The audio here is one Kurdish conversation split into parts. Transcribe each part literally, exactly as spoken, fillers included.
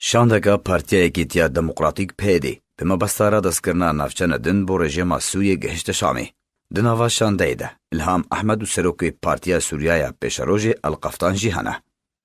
Şandeka Partiya Yekîtiya Demokratîk P Y D bi mebesta radestkirina navçene din bo rejîma Sûriyê gihişte Şamê. Di nava şandeyê de Ilham Ehmed û serokê Partiya Sûriya ya Pêşerojê El Qeftan jî hene.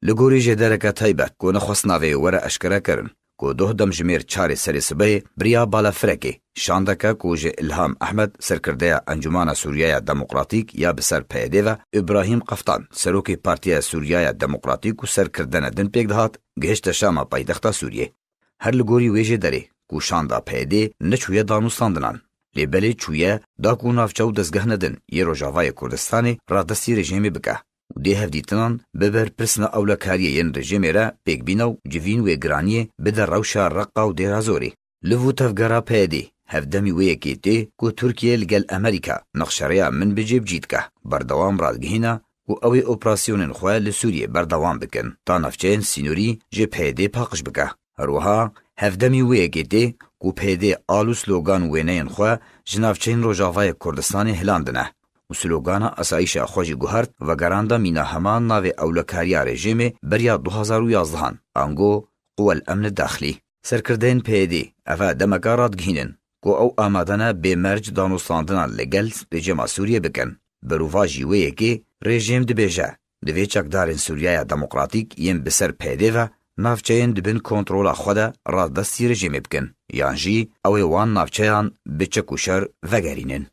Li gorî jêdereke taybet ku nexwest navê were eşkerekirin, ku doh demjimêr çarê serê sibehê bi riya balafirekê şandeke ku ji Ilham Ehmed, serkirdeya Encûmana Sûriya ya Demokratîk ya bi ser P Y D ve, Îbrahîm Qeftan, serokê Partiya Sûriya ya Demokratîk û serkirdene din pêk dihat, gihişte Şama paytexta Sûriyê. Her li gorî wê jêderê ku şanda P Y D neçûye danûstandinan, lê belê çûye da ku navçe û dezgehne din yê Rojavayê Kurdistanê radestî rejîmê bike û dê hevdîtinan bi ber pirsna ewlekariyê yên rejîmê re pêk bîne û civîn wê giraniyê bide rewşa Reqa û Dêra Zorê. Li vû tevgera P Y D hevdemî wê yekê tê ku Tirkiye li gel Amerîka nexşereya min bi cêbicî dike, berdewam radigihîne ku ew ê operasyonên xwe li Sûriyê berdewam bikin, ta navçeyên sînorî ji P Y D paqij bike. Her wiha hevdemî wê yekê tê ku P Y D al û slogan û wêneyên xwe ji navçeyên Rojavayê Kurdistanê hilandine û slogana asayîşa xwe jî guhert, vegeranda mîna hema navê ewlekariya rejîmê beriya du hazar û yazdehan, ango Quwel Emni Daxilî. Serkirdeyên P Y D eve demeke radigihînin ku ew amade ne bê merc danûstandinan li gel rejîma Sûriyê bikin. Berovajî wê yekê rejîm dibêje, divê çekdarên Sûriya ya Demokratîk yên bi ser P Y D ve navçeyên di bin kontrola xwe de radestî rejîmê bikin, yan jî ew ê wan navçeyan bi çek û şer vegerînin.